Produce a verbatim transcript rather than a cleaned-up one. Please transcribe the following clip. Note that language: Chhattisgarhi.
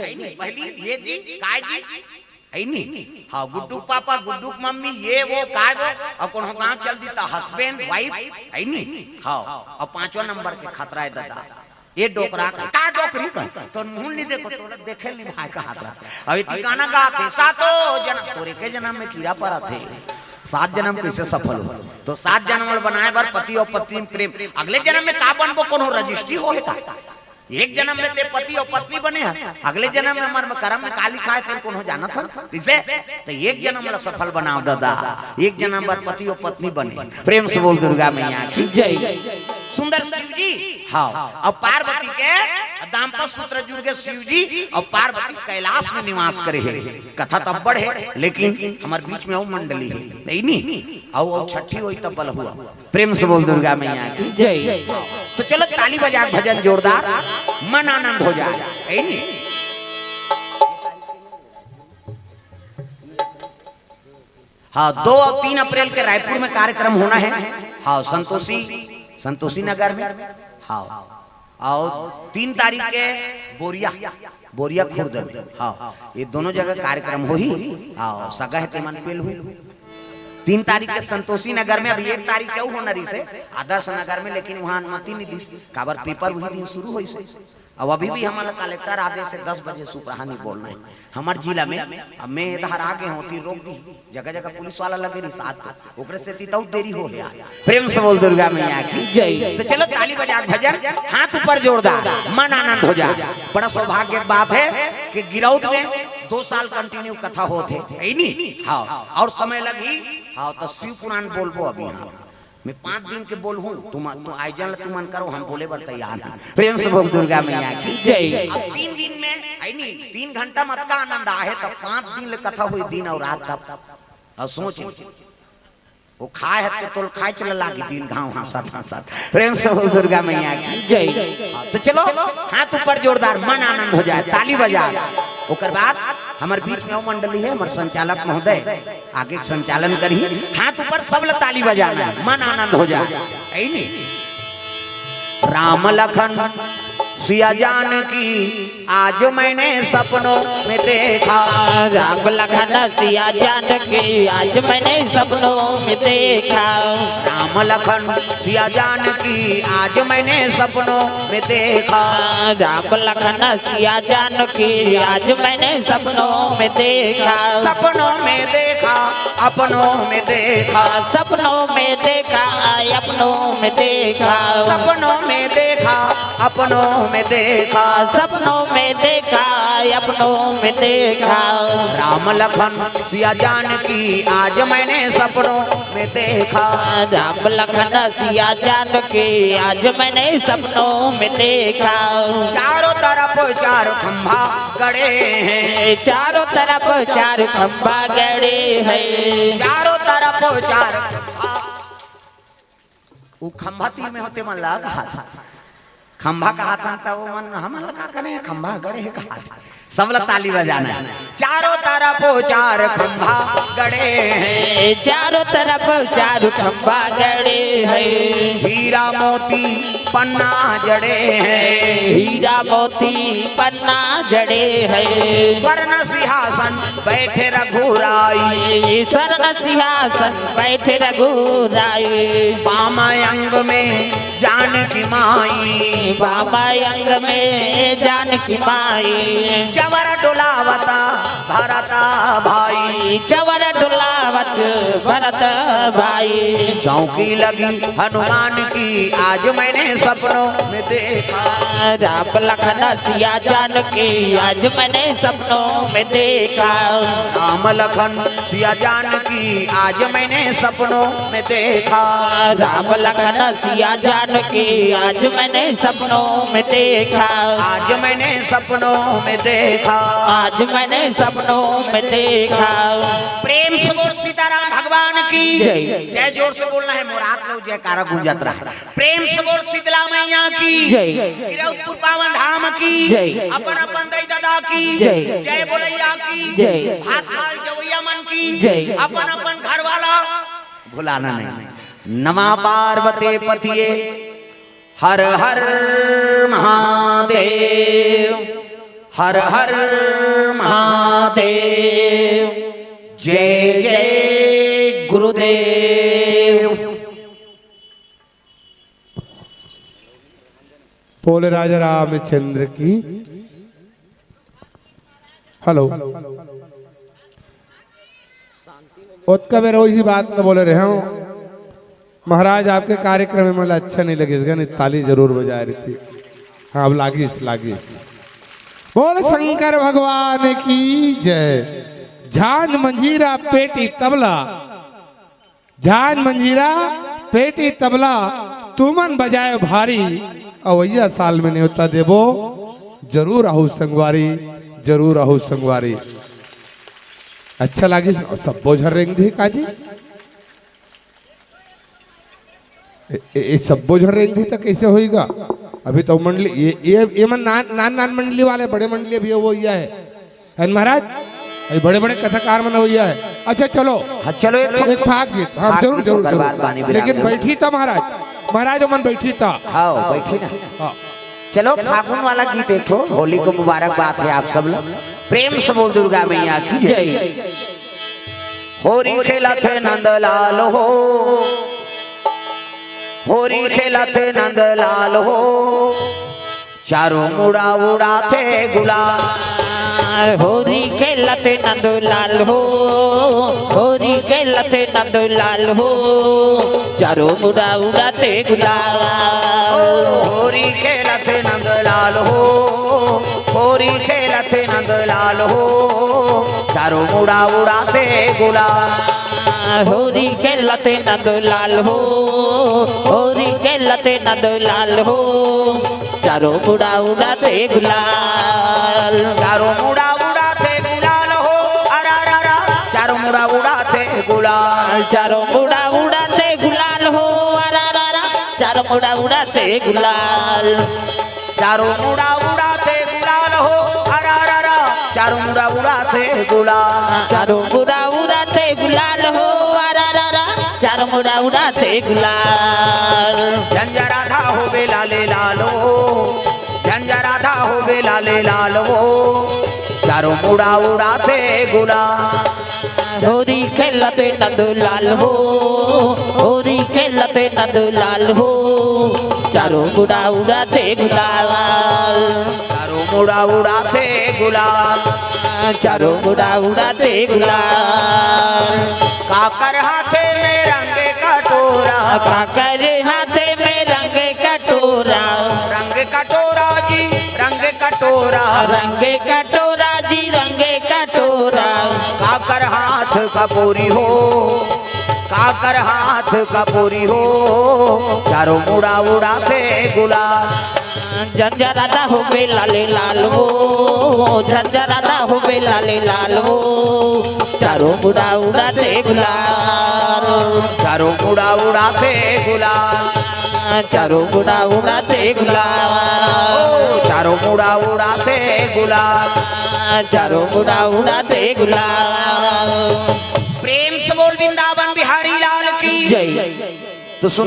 है नी? पहली ये जी, काय जी, है नी? हाँ, गुड्डू पापा, गुड्डू मम्मी, ये वो, काय वो, अउ कोनो गांव चल दी त husband, wife, है नी? हाँ, अउ पांचवा नंबर के खतरा हे दादा, ये डोकरा का, का डोकरी का? तो मुंह नहीं देखो, तोला देखे नहीं भाई का हाथ रहा। अभी ठिकाना का थे, सातो जन्म, तोरे के जन्म में कीड़ा परा थे, सात जन्म कैसे सफल हो? तो सात जन्म वाला बनाए बर पति अउ पत्नी में प्रेम, अगले जन्म में का बनबो, कोनो रजिस्ट्री होहे का? एक जन्म में ते पति अउ पत्नी बने हे, अगले जन्म में हमर कर्म में का लिखा हे, तेन कोनो जानत हन? किसे? तो एक जन्म ला सफल बनाओ दादा, एक जन्म बर पति अउ पत्नी बने। प्रेम से बोल दुर्गा मैया की। जय। सुंदर शिव जी, हाँ, अउ पार्वती के दाम्पत्य सूत्र जुड़ के शिव जी अउ पार्वती कैलाश में निवास करे हे। कथा तो अब्बड़ हे, लेकिन हमर बीच में अउ मंडली हे, नहीं नी? अउ, अउ छठी होई तब बलहुआ। प्रेम से बोल दुर्गा मैया की। जय। तो चलो ताली बजा के भजन जोरदार, मन आनंद हो जाए, है नी? हाँ, दो और तीन अप्रैल के रायपुर में कार्यक्रम होना है। हाँ, संतोषी, संतोषी नगर में। हाँ, और तीन तारीख के बोरिया, बोरिया खुर्द में। हाँ, ये दोनों जगह कार्यक्रम होही। हाँ, सगा हे तेमन पेल हुई। तीन तारीख के संतोषी नगर में, अभी एक तारीख के अउ होना रहिसे आदर्श नगर में, लेकिन वहाँ अनुमति नहीं दिस, काबर पेपर वही दिन शुरू होइसे। अब अभी भी हमन ला कलेक्टर आदेश हे दस बजे सुपरहा नहीं बोलना हे हमर जिला में। अब मैं इधर आ गए हों, ती रोक दी, जगह जगह पुलिस वाला लगे रहिस आज तो, ओकरे सेती तो देरी हो गया। प्रेम से बोल दुर्गा मैया की। जय। तो चलो ताली बजा के भजन, हाथ ऊपर जोरदार, मन आनंद हो जाए। बड़ा सौभाग्य की बात है कि गिरौद में दो साल कंटिन्यू कथा होत हे, है नी? हाँ, और समय लगही। हाँ, तो शिव पुराण बोलबो अभी। हाँ, मैं पाँच दिन के बोलहूँ, तुम, तुम आयोजन ला तुमन करो, हम बोले बर तैयार हन। प्रेम से बोल दुर्गा मैया की। जय। अब तीन दिन में, है नी, तीन घंटा मत का आनंद आहे, तब पाँच दिन ले कथा होई, दिन अउ रात। तब अब सोच, वो खाए हे तो तोल खाए चला लागी दिन घाव, हाँ, साथ, हाँ, साथ। प्रेम से बोल दुर्गा मैया की। जय। हाँ, तो चलो, हाथ ऊपर जोरदार, मन आनंद हो जाए, ताली बजा। ओकर बाद हमर बीच में अउ मंडली हे, हमर संचालक महोदय आगे के संचालन करही। हाथ ऊपर, सब ला ताली बजाना हे, मन आनंद हो जाए, है नी? राम लखन सिया जानकी आज मैंने सपनों में देखा। राम लखन सिया जानकी आज मैंने सपनों में देखा। राम लखन सिया जानकी आज मैंने सपनों में देखा। राम लखन सिया जानकी आज मैंने सपनों में देखा। सपनों में देखा, अपनों में देखा। सपनों में देखा, अपनों में देखा। सपनों में देखा, अपनों में देखा। सपनों में देखा, अपनों में देखा। राम लखन सिया जानकी आज मैंने सपनों में देखा। राम लखन सिया जानकी आज मैंने सपनों में देखा। चारों तरफ चार खंभा गड़े हैं। चारों तरफ चार खंभा गड़े हैं। चारों तरफ चार खंभा। वो खंभा तीर में होते मन ला कहा था। खंभा कहा था, तब वो मन, हमन ला का कने, खंभा गड़े हे कहा था। सब ला ताली बजाना हे। चारों तरफ चार खंभा गड़े हैं। चारों तरफ चार खंभा गड़े हैं। हीरा मोती पन्ना जड़े हैं। हीरा मोती पन्ना जड़े हैं। स्वर्ण सिंहासन बैठे रघुराई। स्वर्ण सिंहासन बैठे रघुराई। बाम अंग में जानकी माई। बाम अंग में जानकी माई। चवर डोलावता भरत भाई। चवर डोलावत भरत भाई। चौकी लगी हनुमान की आज मैंने सपनों में देखा। राम लखन सिया जानकी आज मैंने सपनों में देखा। राम लखन सिया जानकी आज मैंने सपनों में देखा। राम लखन सिया जानकी आज मैंने सपनों में देखा। आज मैंने सपनों में देखा। आज मैंने सपनों में देखा। प्रेम से बोल सीताराम भगवान की जय। जय जोर से बोलना हे, मोर आत लो जयकारा गूंजत रहा। प्रेम से बोल शीतला मैया की जय। गिरौदपुर पावन धाम की जय। अपन अपन दई ददा की जय। जय बोलैया की जय। हाथ खाल जवैया मन की जय। अपन अपन घर वाला भुलाना नहीं। नमः पार्वती पतिये हर हर महादेव। हर हर महादेव। जय जय गुरुदेव। बोले राजा रामचंद्र की। हेलो। ओतका बेर वही बात न बोले रहे हूँ महाराज, आपके कार्यक्रम में मला अच्छा नहीं लगिस, गणित ताली जरूर बजाए रही थी। हाँ, अब लागिस, लागिस। बोल शंकर भगवान की जय। झांझ मंजीरा पेटी तबला, झांझ मंजीरा पेटी तबला, तुमन बजाए भारी, अवैया साल में न्योता देबो, जरूर आहू संगवारी, जरूर आहू संगवारी। अच्छा लागिस, सब्बो झन रेंग दिही काजी। ए, ए, ए, सब्बो झन रेंग दिही त कैसे होईगा? अभी तो मंडली, ये, ये, ये मन नान, नान, नान मंडली वाले, बड़े मंडली अभी वो ये है। है न महाराज? अभी बड़े-बड़े कथाकार मन वो ये है। अच्छा चलो। हाँ, चलो एक ठो एक फाग गीत। हाँ, फाग जरूर, गीत जरूर, ओकर जरूर। बाद बानी विराम लेकिन देबो। बैठी त महाराज, महाराज ओमन बैठी त। हाँ, बैठी ना। हाँ। चलो फागुन वाला गीत एक ठो, होली को मुबारकबाद है आप सब लोग। प्रेम से बोल दुर्गा मैया की जय। जय। होरी खेलत हे नंदलाल हो, होरी खेलत हे नंदलाल हो, चारों मुड़ा उड़ाथे गुलाल। होरी खेलत हे नंदलाल हो, होरी खेलत हे नंदलाल हो, चारों मुड़ा उड़ाथे गुलाल। होरी खेलत हे नंदलाल हो, होरी खेलत हे नंदलाल हो, चारों मुड़ा उड़ाथे गुलाल। होरी खेलत हे नंदलाल हो, होरी खेलत हे नंदलाल हो, चारों मुड़ा उड़ाथे गुलाल। चारों मुड़ा उड़ाथे गुलाल हो, अरा रा रा, चारों मुड़ा उड़ाथे गुलाल। चारों मुड़ा उड़ाथे गुलाल हो, अरा रा रा, चारों मुड़ा उड़ाथे गुलाल। चारों मुड़ा उड़ाथे गुलाल हो, अरा रा रा, चारों मुड़ा उड़ाथे गुलाल। चारों मुड़ा उड़ाथे गुलाल हो, अरा रा रा, चारों मुड़ा उड़ाथे गुलाल। झंझरा धा हो बेला ले लालो, झंझरा धा हो बेला ले लालो, चारों मुड़ा उड़ाथे गुलाल। होरी खेलत हे नंदलाल हो, होरी खेलत हे नंदलाल हो, चारों मुड़ा उड़ाथे गुलाल। चारों मुड़ा उड़ाथे गुलाल। चारों मुड़ा उड़ाथे गुलाल। काकर हाथे में रंग कटोरा। काकर हाथे में रंग कटोरा। रंग कटोरा जी, रंग कटोरा। रंग कटोरा जी, रंग कटोरा। काकर हाथ कपोरी हो, काकर हाथ कपोरी हो, चारों मुड़ा उड़ाथे गुलाल। झंझरा धा हो बेला ले लालो, झंझरा धा हो बेला ले लालो, चारों मुड़ा उड़ाथे गुलाल। चारों मुड़ा उड़ाथे गुलाल। चारों मुड़ा उड़ाथे गुलाल। ओ, चारों मुड़ा उड़ाथे गुलाल। चारों मुड़ा उड़ाथे गुलाल। प्रेम से बोल वृंदावन बिहारी लाल की जय। तो सुन